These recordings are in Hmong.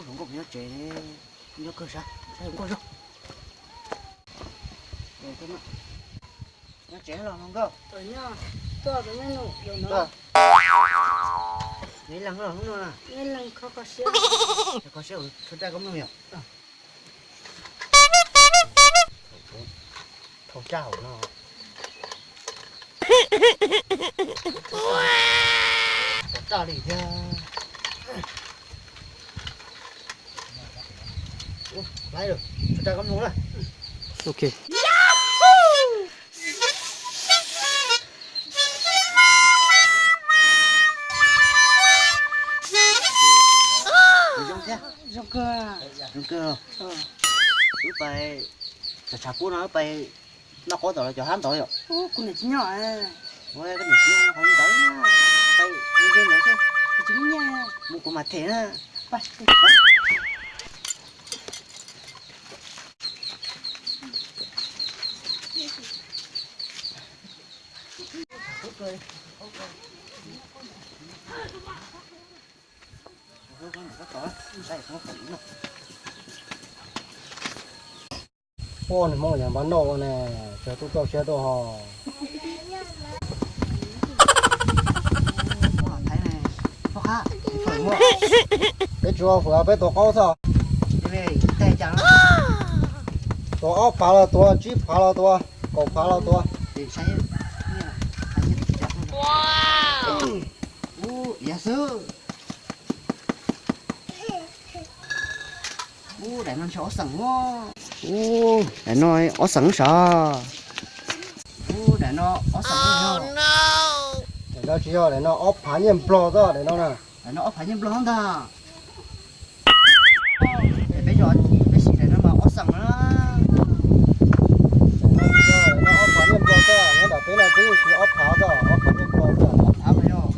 Hluas nkauj nyob tsev, nyob kawg sab, saib hluas nkauj zog. Nyob tsev los hluas nkauj. Neb leeg los hnub no na. Kho siab, tshuav raj koob mloog yom. Thauj raj hauv no. Thauj raj li thiab. Ua, laib lawm, tshuav raj koob mloog na. Ok. Zoo thiab. Zoo kawg. Zoo kawg. Wb pais, tshav tshav kub no wb pais noj qaub tom cov hab ntawd yom. Kuv niam tsis nyob. Ua koj niam tsis nyob qhov ntawd, pais mus ze ntawd xwb. Mus kuv mam them na. Ua, nws Hmoob yog npab noj ua ne, tseg tub txoj siab tuaj ho. Peb tsis ua fwm, peb tua qaub xwb. Tua ob phav los tua, tsib phav los tua, kaum phav los tua. Ub, daim no ntshe ob xeem. Ub, daim no ob xeem sav. Ub, daim no ob xeem. Daim no tsis yog, daim no ob phav nyiaj nplog xwb daim no na. Daim no ob phav nyiaj nplog ntag. Peb, peb siv daim no mas ob xeem na. Daim no ob phav nyiaj nplog xwb, nyob ntawm peb no twb siv ob phav xwb, ob phav nyiaj nplog xwb. Ob phav mas yog.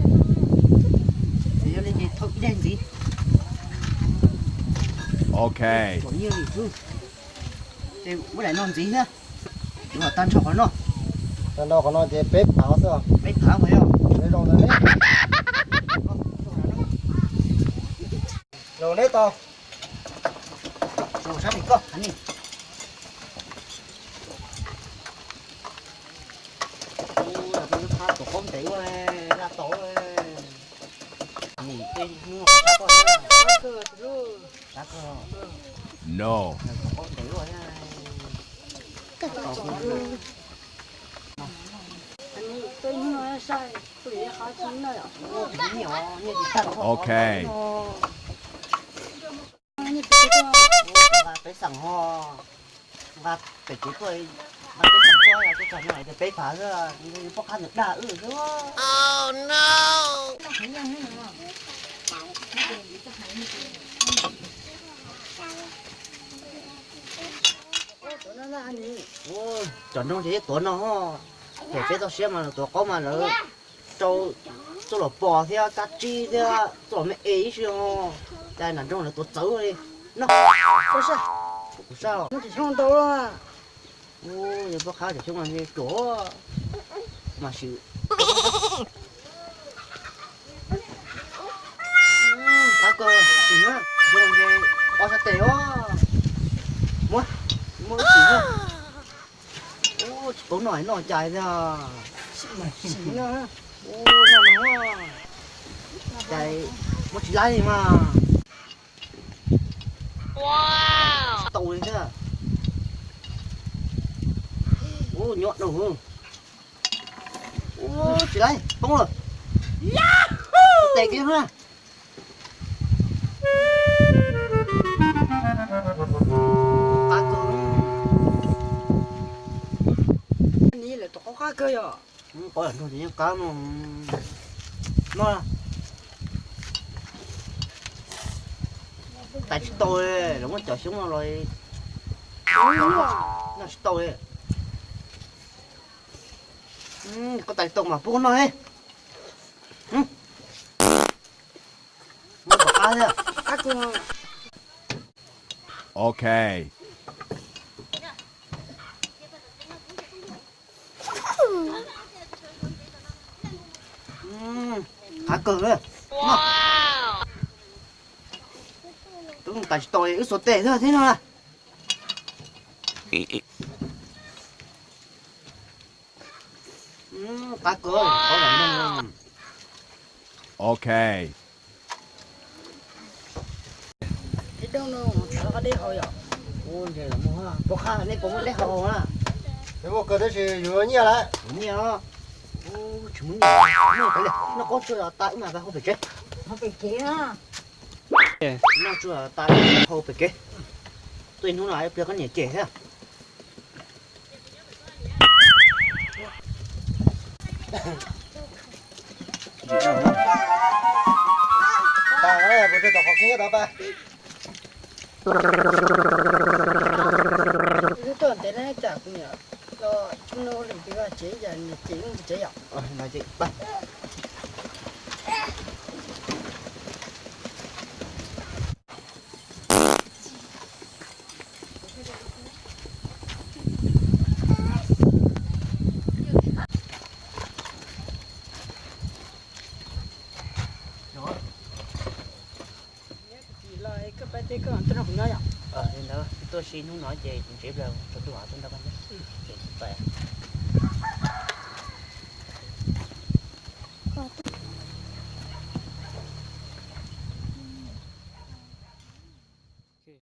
Yog li ces thauj ib daim ntxiv. Ok. Muab daim no ntxiv thiab. Yuav tag nrho qhov no. Tag nrho qhov no ces peb phav xwb. Peb phav mas yog. Peb zoo ntawd ne. Zoo neb tau. Zoo sab li koj ni. Ua, tus qaub ntev ua, laj tau. No. Ok. Nqa peb xeem ho, nqa pem kev tuaj, nqa peb xeem tuaj, tuaj txog no tias peb phav xwb, pob qab ntawd dag wb xwb. Cov nroog ces yeej tuav no, ces peb txoj siab mas lawv tuav qaub mas lawv rau txoj los pos thiab kab tsib thiab txoj los me es ib si ho, cas nram nroog lawv tuav txawv li no. Kuv sab os. Yog pob qab cov xyoob no ruam mas sim. Qab kawg, sim na, zoo nce ob sab tes os. Muab, muab sim na. Ub, tsis paub noj noj cai thiab. Ub, noj no, cai muab tsis laib li mas. Tsis tau li thiab. Ub, nyob no. Ub, tsis laib, poob lawm. Tes kiag na. Qab kawg. Ni lawv tus qaub qab kawg yom. Qaub lam nrog tus yeej qab no. No. Tais tsis tau li, lawv muab cov xyoob no los noj tsis tau li. Koj tais tsis tau mas pub koj noj li. Muab tom qab thiab. Ok. Qab kawg li. Tub Tsis tau li, wb xuas tes thiab no na. Qab kawg, qab los no. Ok. Ib rooj no, qab dej haus yom. Ua ntshe los muaj, puas qab nej puas muaj dej haus na? Peb muaj kawg tab sis yuav nyiaj lawm. Yuav nyiaj os. Tsis muaj nyiaj, noj qaub tsuag tas wb mam hau pem tsev. Hau pem tsev na. Noj tsuag tas hau pem kev. Tuaj ib hnub no pliag koj niam cem thiab. Tuaj ntev na, cas kuv niam los tsis muaj nuj lwm tus vaj tsev, yam niam cem ntsis tsev yom. Tsis los koj pab teb koj tuaj nrog kuv nyob yom. Li ntawd tuaj si hnub no ces kuv ntsev plaws tsaus ntuj tuaj nrog koj nyob.